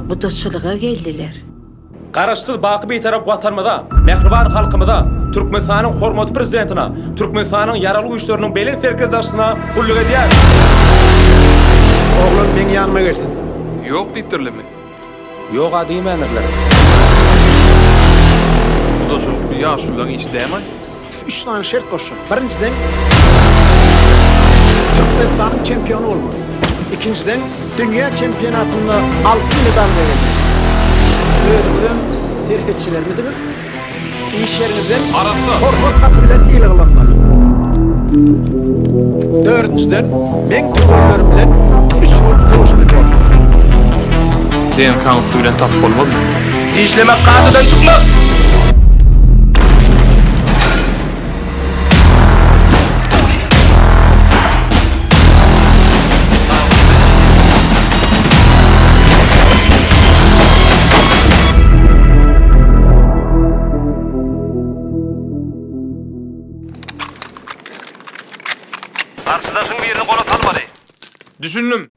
Gudaçylyga geldiler. Garaşsyz, baky Bitarap Watanymyza, mähriban halkymyza, Türkmenistanyň hormatly Prezidentine, Türkmenistanyň Ýaragly Güýçleriniň Belent Serkerdebaşysyna gulluk edýäris. Oglan meň ýanyma gelsin. Ýok diýipdirlermi? Ýog-a diýmändirler. Gudaçylyk bu ýaşululaň işi dämaý? Üç sany şert goşjak. Birinjiden, Türkmenistanyň çempiony bolmaly. Ikinjiden, dünýä çempionatynda altyn medal eýeledi. Özüňizem serhetçilermisiňiz? Iş ýeriňizden Arassa. hormat haty bilen sylaglanmaly. Dördünjiden, meň türgenlerim bilen üç gün söweşmeli bolmaly. DNK-nyň üsti bilen tapyp bolmazmy? Işlemek kadadan çykmaz! Garşydaşyň birini gola salmaly. Düşündim.